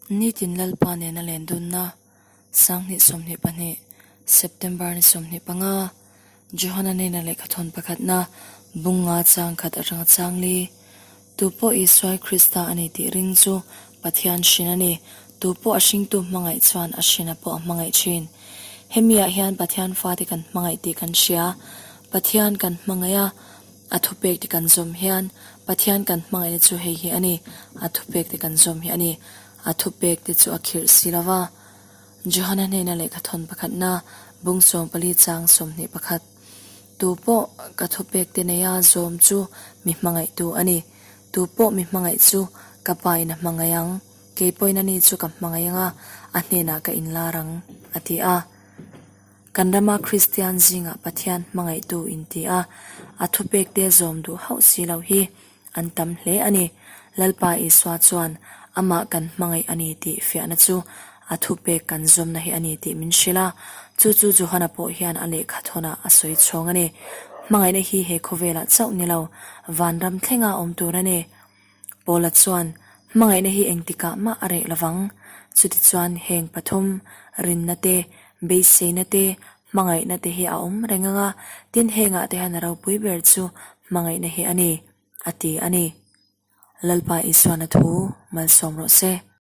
Nitin Lalpa nena len dunna 2022 September ni 25 Johana nena lehkhathawn pakhatna bunga chang khat atanga chang li. Tu pawh Isua Krista a ni tih ring chu Pathian hrin a ni. Tu pawh a hringtu hmangaih chuan a hrina pawh a hmangaih thin. Hemiah hian Pathian fate kan hmangaih tih kan hria. Pathian kan hmangaih a. A thupek te kan zawm hian Pathian kan hmangaihna chu hei hi a ni, a thupek te kan zawm hi a ni. A thupek te chu a khirh si lo va. Johana hnena lehkha thawn pakhatna, bung 14 chang 21. Tu pawh ka thupek te neia zawm chu mi hmangaihtu a ni. Tu pawh mi hmangaih chu ka pa in a hmangaih ang, kei pawhin ani chu ka hmangaih ang a, a hnenah ka inlar ang, a ti a. Kan rama Kristian zingah Pathian hmangaihtu inti a, a thupekte zawm duh hauh si lo hi an tam hle a ni. Lalpa Isua chuan amah kan hmangaih a ni tih fiahna chu a thupek kan zawmna hi a ni tih min hrilh a, chu chu Johana pawh hian a lehkha thawnah a sawi chhawng a ni. Hmangaihna hi he khawvelah chauh ni lo, vanram thlenga awm tur a ni. Paula chuan, Hmangaihna hi engtikah mah a reh lovang. Chutichuan heng pathum, rinna te, beiseina te, hmangaihna te hi a awm reng ang a, tin hengah te hian a ropui ber chu hmangaihna hi a ni, a ti a ni. Lalpa Isuana thu malsawm rawh se.